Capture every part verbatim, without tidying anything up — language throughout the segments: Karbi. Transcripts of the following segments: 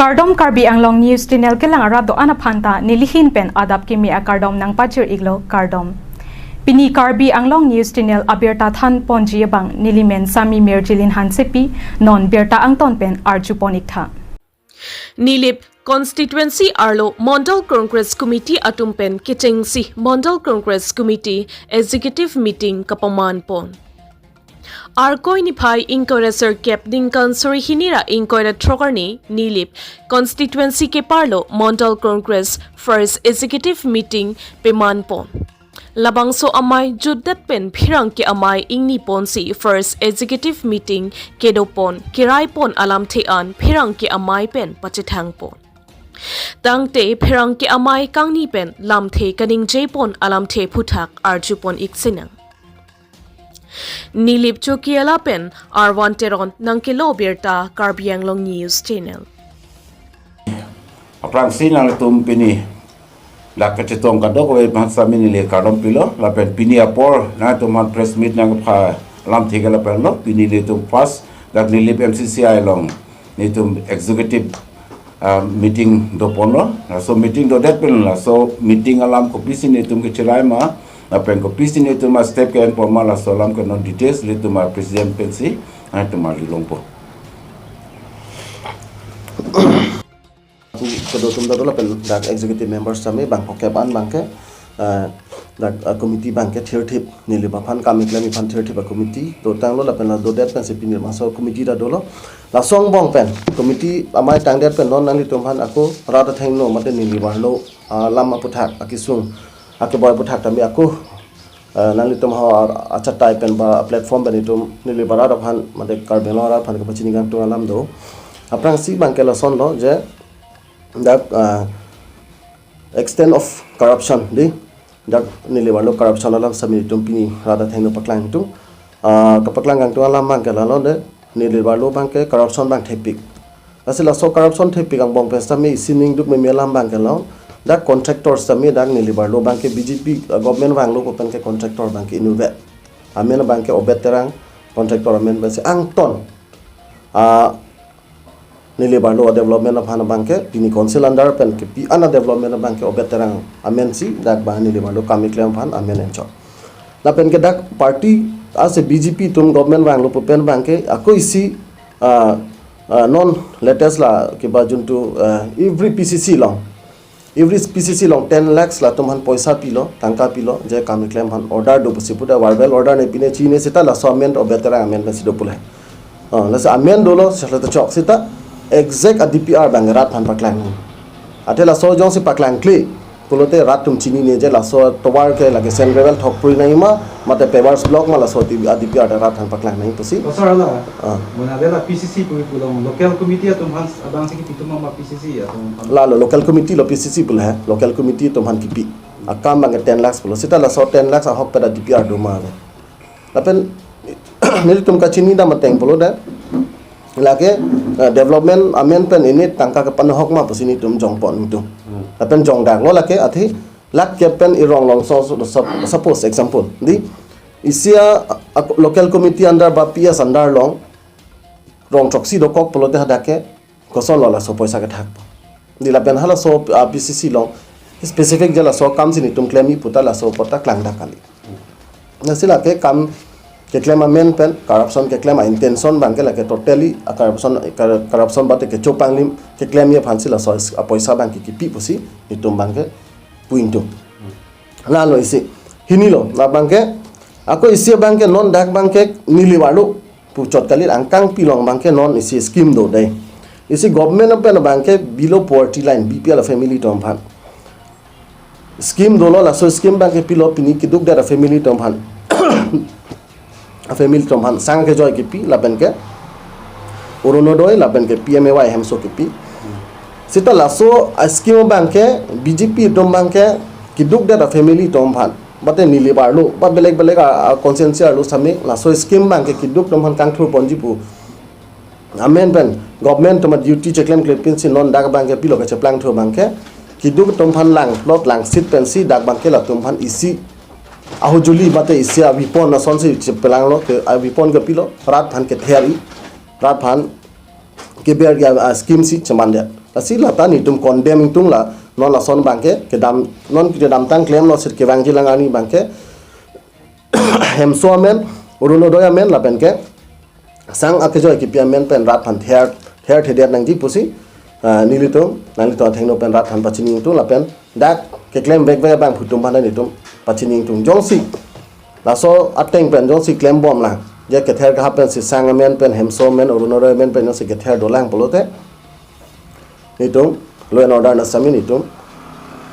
Kardom, Karbi Anglong News Channel kelang arat do-an aphan ta nelihin pen adap kimi akardom nangpajir iklo, kardom. Pini Karbi Anglong News Channel abirta than ponji abang nelimen Sami Mirjilin Hansepi, non birta angton pen arju pon iktha. Nilip constituency arlo Mandal Congress Committee atum pen kechengsi Mandal Congress Committee Executive Meeting kapaman pon. Arkoi niphai ingkoi ra sirkep ningkan suri hini ra ingkoi ra throk arni Nilip constituency keparlo Mandal Congress First Executive Meeting peman pon. Labangso amei jutdet pen pherangke amei ingni ponsi First Executive Meeting kedo pon, kerai pon alamthe an pherangke amei pen pachethang pon. Tangte pherangke amei kangni pen lamthe kaningje pon alamthe aphuthak arju pon iksinang. Nilip Chokihola pen Arvan Teron nangkelo birta, Karbi Anglong News Channel. Aphrangsi nangtum pini dak kachetong kadokave aphan Sami neli kardom pilo, lapen pini apor nangtum aphan press meet nangkepha alamthe ke lapen lo, pini nelitum first dak Nilip M C C I along nelitum executive, ah, meeting do ponlo. Laso meeting dodet pen laso meeting alam kopisi nelitum kechilai ma, lapen kopisi nelitum astep ke-en pon ma, laso alam ke non details nelitum a-president pensi nangtum arjulongpo. Kedo atum ta do lapen dak executive members tame bangkokep an abangke, eh, dak, eh, committee abangke thirthip, Nilip aphan kam keklem aphan thirthip a-committee dotanglo, lapen la dodet pensi pini laso committee ta dolo. Laso angbong pen committee amei tangdet pen non nanglitum aphan ako rat athengno mate Nilip arlo, ah, alam aphuthak akesung akeboi aphuthak tame ako, eh, nanglitum ha achatai pen ba platform pen itum Nilip arat aphan mate Karbi Anglong arat aphan kepachini kangtung alam do. Aphrangsi abangke lasonlo je dak, ah, extent of corruption, dei, dak Nilip arlo corruption alam Sami nelitum pini rat athengno paklang tung, ah, kepaklang kangtung alam abangke lalo dei, Nilip arlo abangke corruption abang thepik. Lasi laso corruption thepik angbong pen Sami isi ningduk meme alam abangke lo, dak contractor Sami dak Nilip arlo abangke B J P, ah, government vanglo pu pen ke contractor abangke inutvet. Amen abangke Obed Terang, contractor amen pensi angton, ah, Nilip arlo development aphan abangke pini council under pen kepi an development abangke Obed Terang amensi dak ba Nilip arlo kam keklem aphan amen enchot. Lapen ke dak party ase B J P atum government vanglo pu pen abangke ako isi, ah, ah, non latest la kiba juntu, ah, every P C C along, every P C C along ten lakhs latum aphan poisa pilo, tangka pilo, je kam keklem aphan order do pusi pu dak verbal order ne pine chine seta laso amen Obed Terang amen pensi do pu lahai. Ah, laso amen dolo seta chok seta exact a-D P R abang rat aphan paklang nangji. Athe laso jongsi paklangkle pulote rat atum chinine je laso tovar ke lake sand gravel thokpri nangji ma, mate pavers block ma, laso a-D P R ta rat aphan paklang nangji pusi. Oh, sir, la. Ah. Mane la P C C pu pulo, local committee atum aphan abangsi kipi tum ma P C C atum aphan? Lalo local committee lo, P C C pu la, local committee atum aphan kipi. Akam abangke ten lakhs pulo. Seta laso ten lakhs ahok pen a-D P R do ma ave. Lapen nelitum kachini dam ateng pulo dak lake, eh, development amen pen inut tangka kepan ahok ma pusi nelitum jong pon nelitum. Hmm. Lapen jongdaklo lake athe lakh kep pen irong long so, so, so, suppose example, dei, isi a, a, local committee under ba P S under along rong throksi dokok pulote hadak ke kosonlo laso poisa kethak? Dei, lapen halaso, ah, P C C along specific je laso akamsi nelitum klemji pu ta laso apot ta klangdak kali. Lasi lake kam keklem amen pen corruption keklem a-intention abangke lake totally a-corruption, cor-, corruption mate kecho panglim keklemji aphansi laso apoisa abangke kipi pusi nelitum abangke pu ingtung. Lalo isi. Hinilo, labangke ako isi abangke non dak abangke Nilip arlo puchot kali, angkang pilong abangke non isi scheme do dei. Isi government pen abangke below poverty line, B P L family atum aphan scheme dolo, laso scheme abangke pilo pini keduk dera family atum aphan. A-family atum aphan sang kejoi kipi, lapen ke Orunodoi, lapen ke P M A Y hemso kipi. Seta laso a-scheme abangke B J P atum abangke keduk dera family atum aphan, mate Nilip arlo ba belek belek a, a-constituency arlo same laso scheme abangke keduk atum aphan kangthur ponji pu amen pen government atum a-duty cheklem klepin si non dak abangke pilo kecheplang thu abangke keduk atum aphan lang plot lang seat pensi dak abangke latum aphan isi ahujuli mate isi a-weapon asonsi chepelanglo, ke a-weapon ke pilo, rat aphan kether-i, rat aphan keber-i a-scheme si chemandet. Lasi lata netum condemn ingtung la non lason abangke kedam, non kedamtang klemlo sir kevangji lang arni abangke Hemso amen, Orunodoi amen lapen ke sang akejoi kipi amen pen rat aphan ther ther thedet nangji pusi, ah, nelitum nanglitum athengno pen rat aphan pachini ingtung lapen dak keklem vekvek abangphu atum aphan netum pachini ingtung. Jongsi laso ateng pen jongsi klembom lang, je kether kehap pensi sang amen pen, Hemso amen, Orunodoi amen pen jongsi kether dolang pulote netum law and order na sami netum.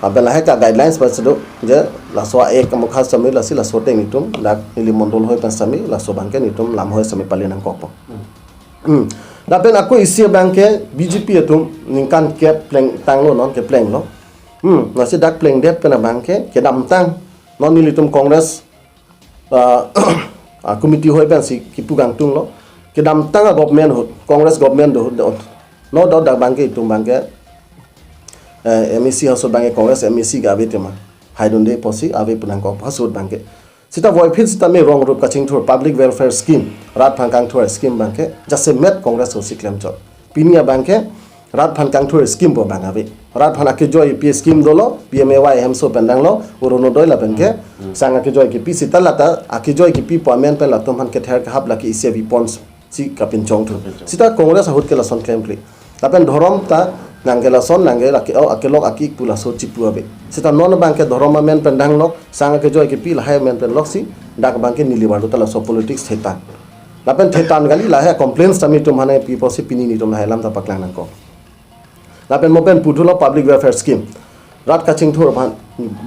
Lapen lahai ke guidelines pasi do, je laso a-ek amokha sami, lasi laso ateng netum dak neli mondol hoi pen sami, laso abangke netum lam hoi sami pali nangkokpo. Hmm. Lapen ako isi abangke B J P atum ningkan kep plengtanglo, non keplenglo. Hmm, lasi dak plengdet pen abangke kedamtang non nelitum Congress, ah, ah, committee hoi pensi kipu kangtunglo. Kedamtang a-government ahut, Congress government do, do, no doubt dak abangke itum abangke, eh, M A C ahut abangke Congress M A C ke ave tema. Haidunde pusi ave pu nangkok ahut abangke. Sita voiphit sitame rong rup kachingthur public welfare scheme, rat aphan kangthur scheme abangke jasemet Congress ahutsi klemchot. Pini abangke rat aphan kangthur scheme pu abang ave. Rat aphan akejoi kipi scheme dolo, P M A Y, Hemso pen danglo, Orunodoi lapen ke sang akejoi kipi, sita lata akejoi kipi pu amen pen latum aphan kether kehap lake isi avi ponsi kapinchong thu. Kapinchong. Sita Congress ahut ke lason klemkle. Lapen dhorom ta nangke lason, nangke lake o akelok aki-ik pu laso chipu ave. Sita non abangke dhorom amen pen danglok, sang akejoi kipi lahai amen pen loksi dak abangke neli arlo ta laso politics thetan. Lapen thetan kali, lahai complaints tame itum aphan pipo si pini netum lahai alam ta paklang nangkok. Lapen mo pen puthulo public welfare scheme. Rat kachingthur aphan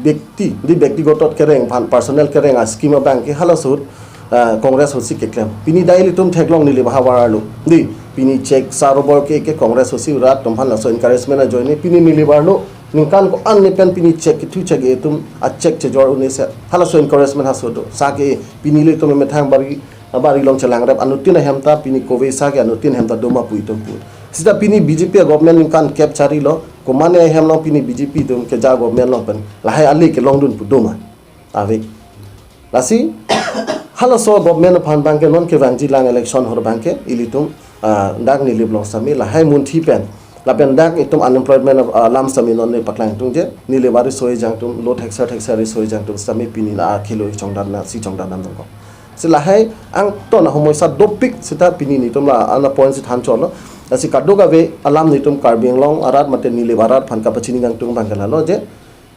bekti, di bektigotot kereng aphan, personal kereng a-scheme abangke halaso ahut, ah, Congress ahutsi keklem. Pini dai ilitum theklong neli baha varlo. Di, pini cheque sa robor ke, ke Congress ahutsi rat atum aphan laso encouragement ajoine, pini neli arlo ningkan ko-an ni pen pini cheque kethu cheque itum a-cheque chejor un-e si halaso encouragement halaso do. Sa ke pini ilitum methang bari, abari along chelangrep, anuttin ahem ta pini kove sa ke anuttin ahem ta doma pu itum pu. Sita pini B J P a-government ningkan kep charilo, komane ahem along pini B J P atum keja government along pen lahai ale kelongdun pu doma? Ave. Lasi halaso government aphan abangke non kevangji lang election ahut abangke ilitum, ah, dak Nilip along sami lahai munthi pen lapen dak itum unemployment, ah, alam sami non ne paklang tung je, Nilip ariso ejang atum, lo thekser thekser ariso ejang atum sami pini la akhelo chongdan na si chongdan nam tongko. Si lahai angton ahomoi sa dopik sita pini netum la ana point si than cholo. Lasi kadokave alam netum Karbi Anglong arat mate Nilip arat aphan kapachini kangtung abangke lalo je,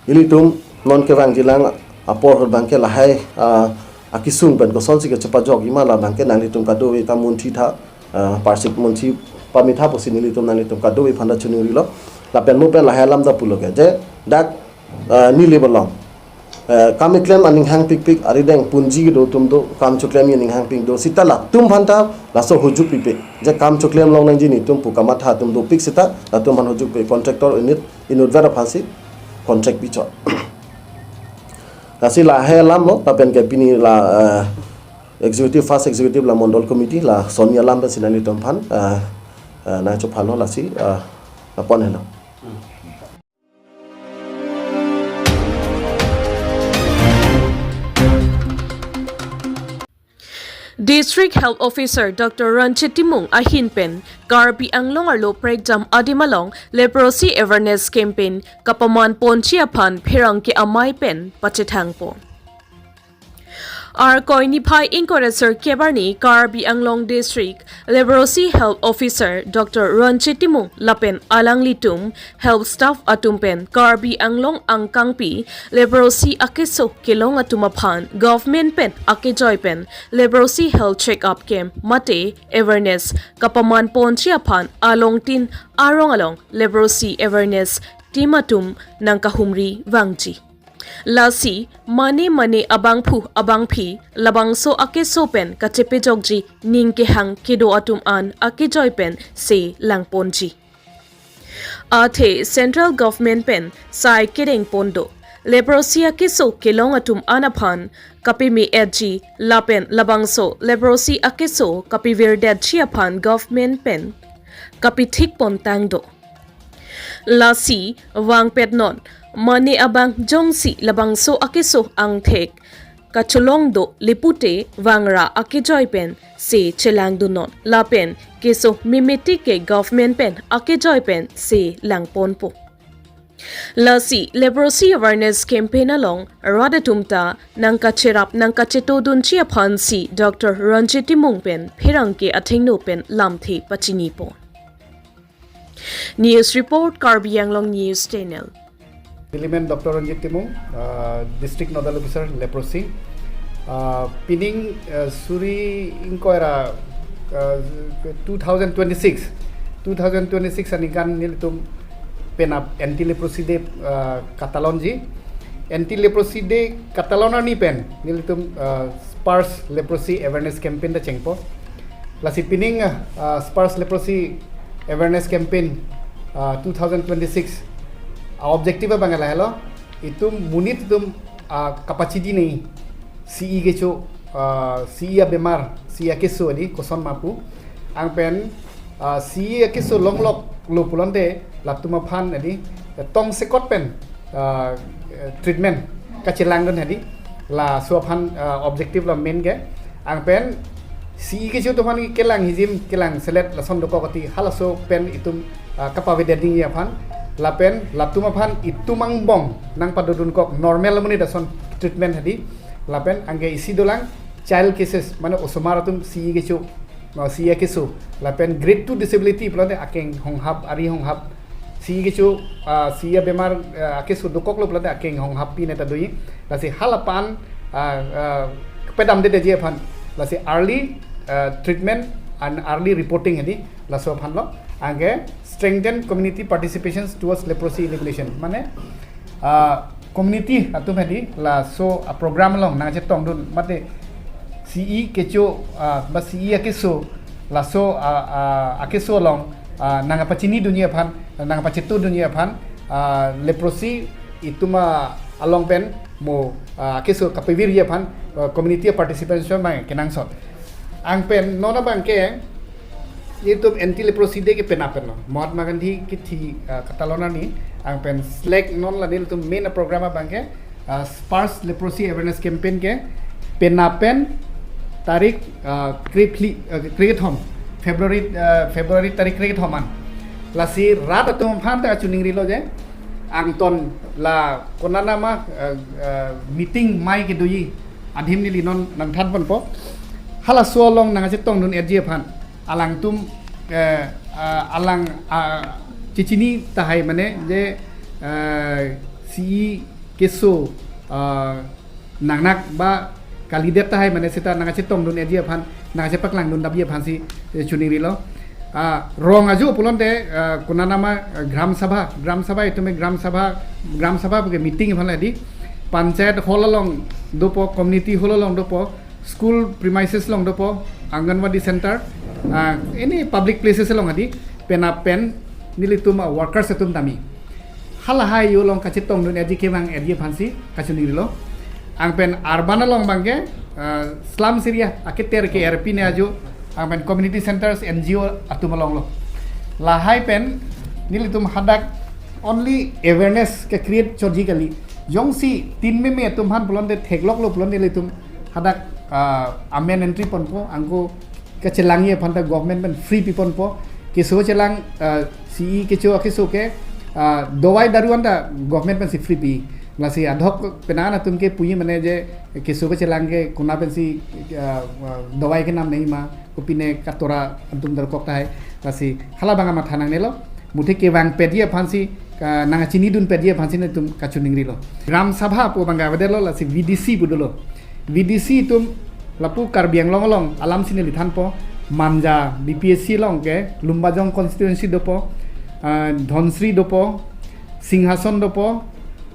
ilitum non kevangji lang apor ahut abangke lahai, ah, akesung pen kosonsi kechepajokji ma la abangke nanglitum kadokave ta munthi tha, ah, parsik munthi pame tha pusi nelitum nanglitum kadokave aphan ta choningri lo. Lapen mo pen lahai alam ta pulo ke je dak, ah, Nilip along, ah, kam keklem aning hangpikpik, arideng punji kedo atum do, kam choklemji aning hangpik do, sita latum aphan ta laso hujuk pipe. Je kam choklem long nangji netum pu kamatha atum dopik sita latum aphan hujuk pe, contractor unit inutvet aphansi contract pichot. Lasi lahai alam lo, lapen ke pini la, eh, executive, first executive la mondol committee la sonni alam pensi nanglitum aphan, eh, eh, nangchophalo lasi, eh, lapon helo. District Health Officer Doctor Ranjit Timung ahin pen Karbi Anglong arlo prekjam adim along leprosy awareness campaign kapaman ponji aphan pherangke amei pen pachethangpo. Arkoi niphai ingkoi ra sirkep arni Karbi Anglong District Leprosy Health Officer Doctor Ranjit Timung lapen alanglitum health staff atum pen Karbi Anglong angkangpi leprosy akeso kelong atum aphan government pen akejoi pen leprosy health check-up camp mate awareness kapaman ponji aphan alongtin arong along leprosy awareness team atum nangkahumri vangji. Lasi mane mane abangphu abangphi labangso akeso pen kachepejokji ning kehang kedo atum an akejoi pen se langponji. Athe Central Government pen sai kedeng pon do. Leprosy akeso kelong atum an aphan kapeme-etji lapen labangso leprosy akeso kapevirdetji aphan government pen kapethik pontang do. Lasi vangpet non, mane abang jongsi labangso akeso angthek kacholong do le pute vangra akejoi pen se chelangdunnon. Lapen keso memetik ke government pen akejoi pen se langponpo. Lasi leprosy awareness campaign along rat atum ta nangkacherap nangkachetodunji aphansi Doctor Ranjit Timung pen pherangke athengno pen lamthe pachinipo. News report, Karbi Anglong News Channel. Nelimen Doctor Ranjit Timung, uh, District Nodal Officer, Leprosy. Uh, pining uh, suri ingkoi ra uh, two thousand twenty-six, two thousand twenty-six aningkan nelitum penap Anti Leprosy Day uh, katalonji. Anti Leprosy Day katalon arni pen nelitum uh, Sparsh Leprosy Awareness Campaign ta chengpo. Lasi pining uh, Sparsh Leprosy Awareness Campaign uh, two thousand twenty-six a objective abang lahelo, itum monit itum uh, kapachini C E kecho, uh, C E abemar, C E akeso adi koson ma pu. Anpen uh, C E akeso longlok lo pulote latum aphan adi tongsekot pen uh, treatment kachelangdun adi, laso aphan uh, objective lo main ke. Anpen C E kecho atum aphan kelang hijim, kelang selet, lason dokok ati, halaso pen itum uh, kapavedet nangji aphan. Lapen latum aphan itum angbong nangpadodunkok normal amonit ason treatment adi. Lapen anke isi dolang child cases, mane osomar atum C E kecho, uh, C E akeso. Lapen grade two disability pulote akeng honghap, ari honghap, C E kecho, uh, C E abemar uh, akeso dokoklo pulote akeng honghap pi neta doi. Lasi halapan uh, uh, pedamdedetji aphan, lasi early uh, treatment and early reporting adi, laso aphan lo. Anke strengthen community participation towards leprosy elimination, mane uh, community atum adi laso uh, program along nangchetongdun, mate C E kecho uh, ba C E akeso, laso uh, uh, akeso along uh, nangpachinidunji aphan, nangpachetodunji aphan uh, leprosy itum along pen mo uh, akeso kapavirji aphan uh, community participation abang kenangsot. Anpen non abang ke itum Anti Leprosy Day ke penap pen lo, Mahatma Gandhi kithi uh, katalon arni. Anpen select non la nelitum main program abang ke uh, Sparsh Leprosy Awareness Campaign ke penap pen tarik uh, krephli uh, krekethom, February uh, February tarik krekethom an. Lasi rat atum aphan ta chuningrilo je, angton la konana ma uh, uh, meeting mai kedoji adim neli non nangthanponpo. Halaso along nangchetongdun-etji aphan alangtum uh, uh, alang uh, chechini tahai, mane je uh, C E keso uh, nangnak ba kalidet tahai, mane seta nangchetongdun-etji aphan, nangchepaklangdundapji aphansi eh, chuningrilo. Uh, rong ajo pulote uh, konana ma uh, Gram Sabha, Gram Sabha itum Gram Sabha, Gram Sabha puke meeting aphan adi, Panchayat hall along dopo, community hall along dopo, school premises along dopo, Anganwadi center, uh, any public places along adi, penap pen nelitum uh, workers atum tami halahai yo along kachetongdun-etji kevang-etji aphansi kachuningrilo. Anpen urban along abang ke uh, slums area aketer ke R P ne ajo, anpen community centers, N G O atum along lo. Lahai pen nelitum hadak only awareness ke create chotji kali. Jongsi tin meme atum aphan pulote thekloklo pulote nelitum hadak uh, amen entry ponpo, anke kachelangji aphan ta government pen free piponpo. Keso chelang uh, C E kecho akeso ke uh, dawai daru anta government pensi free pi. Lasi adhok penang atum ke puji, mane je keso kechelang ke kona pensi uh, uh, dawai kenam nangji ma, kopine katora atum dorkok tahai. Lasi hala abang matha nangnelo. Muthe kevangpetji aphansi uh, nangchinidunpetji aphansi nelitum kachuningrilo. Gram Sabha pu abang ke avedetlo, lasi V D C pu dolo. V D C itum lapu Karbi Anglong along alamsi neli thanpo, Manja B P H C along ke Lumbajong constituency dopo, uh, Dhansiri dopo, Singhason dopo,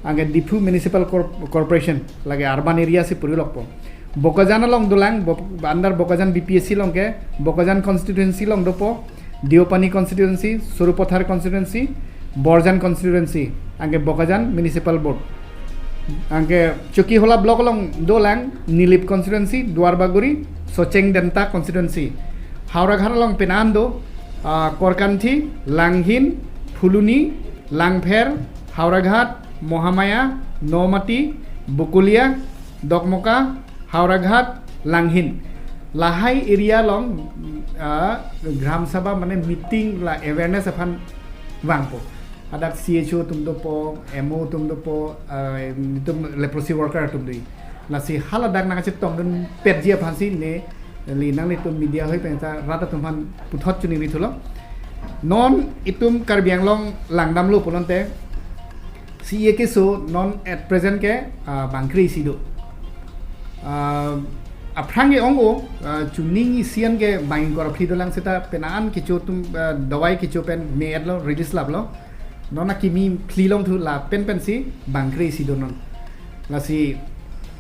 anke Diphu Municipal Corp- Corporation, lake urban area si purilokpo. Bokajan along dolang, bo- under Bokajan B P H C along ke Bokajan constituency along dopo, Deopani constituency, Sarupathar constituency, Borjan constituency, anke Bokajan Municipal Board. Anke Chokihola block along dolang, Nilip constituency, Duarbagori, Socheng Denta constituency. Howraghat along penang do, uh, Korkanthi, Langhin, Phuloni, Langpher, Howraghat, Mohamaya, Nomati, Bokolia, Dokmoka, Howraghat, Langhin. Lahai area along, ah, Gram Sabha mane meeting la awareness aphan vangpo. Hadak C H O atum dopo, M O atum dopo, ah, itum leprosy worker atum do. Lasi haladak nangchetongdun petji aphansi neli nanglitum media hoi pen ta rat atum aphan puthot choningri thulo. Non itum Karbi Anglong langdamlo pulote C A A keso non at present ke, ah, bangkre isi do. Ah, aphrang ke ong-o, ah, chuning isi an ke bang ingkoi ra phli dolang seta penang an kecho atum, ah, dawai kecho pen me-etlo, release laplo. Non akimi phli longthu lapen pensi bangkre isi do non. Lasi,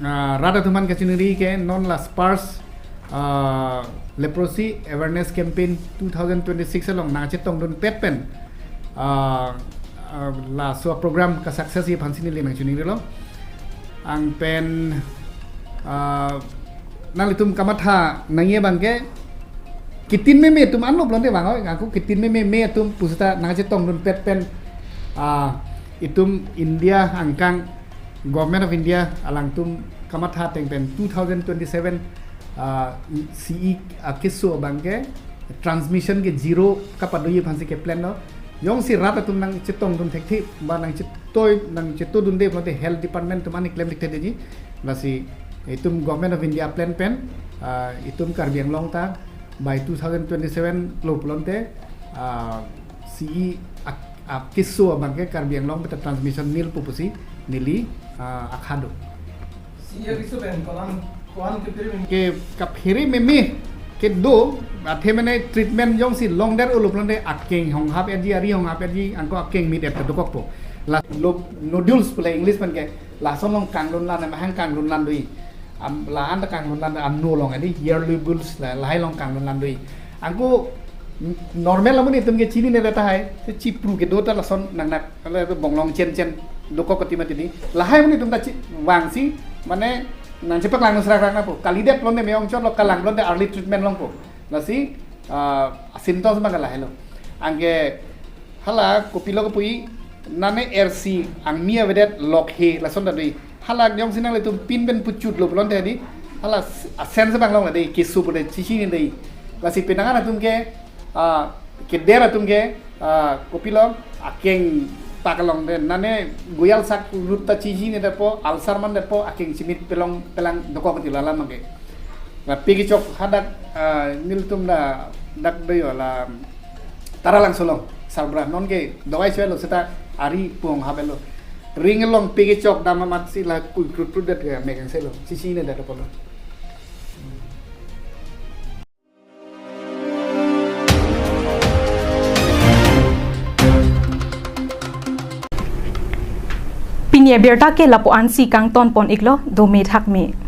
ah, rat atum aphan kachiningri ke non la sparsh, ah, leprosy awareness campaign two thousand twenty-six along nangchetongdun pet pen, ah, ah, laso program ka success ji aphansi neli nangchiningrilo. Anke pen, ah, nanglitum kamatha nangji abang ke kitin meme atum anlo pulote vang oi, anke kitin meme me atum pu seta nangchetongdun pet pen, ah, itum India angkang Government of India alangtum kamatha ateng pen two thousand twenty-seven, ah, C A A keso abang ke transmission ke zero kapadoji aphansi ke plan lo. Jongsi rat atum nangchetongdun thekthe ba nangchetoi nangchetodunde pulote health department atum ani klem thekthedetji. Lasi itum Government of India plan pen, ah, itum Karbi Anglong ta by two thousand twenty-seven lo pulote, ah, C A A ak-, akeso abang ke Karbi Anglong pen ta transmission nil pu pusi neli, ah, akha do. C A A keso pen ko-an ko-an kephere meme ke kaphere meme kedo, athe mane treatment jongsi longdet-olo pulote akeng honghap-etji, ari honghap-etji, anke akeng mit-et dokokpo. La lo nodules pu la English pen ke lason along kanglunlan, mahang kanglunlan do. Am, la-an ta kanglunlan ano along edi, yearly bules la, lahai along kanglunlan do. Anke n-, normal amonit atum ke chinine tahai, se chipru kedo ta lason nangnak, ala bonglong chen chen dokok kati mati di. Lahai amonit atum ta chi-, vangsi, mane nangchepaklangdun srak srak nangpo. Kalidet pulote me-ong chotlo, kalang pulote early treatment longpo. Lasi, ah, symptoms abang ke lahai lo. Anke hala kopilo kepu-i, nane ersi angmi avedet lok he lason ta do. Hala jongsi nanglitum pin pen puchotlo pulote di, hala s-, a-sense abang longle de, keso pute chechinine de. Lasi penang an atum ke, ah, keder atum ke, ah, kopilo, akeng pak along de, nane goyal sak lut ta chechinine detpo, ulcer mandetpo, akeng chimit pelong pelang dokok ti la alam abang ke. La pe kechok hadak, ah, nelitum la dak do yo la Taralangso along, Sarbra, non ke dawai choi lo seta ari pu honghap-etlo. Ring along pe kechok dam amatsi la kui krut krut det ke mek angse lo, chechinine det apotlo. Pini abirta ke lapu-ansi kangton pon-iklo, dome thakme.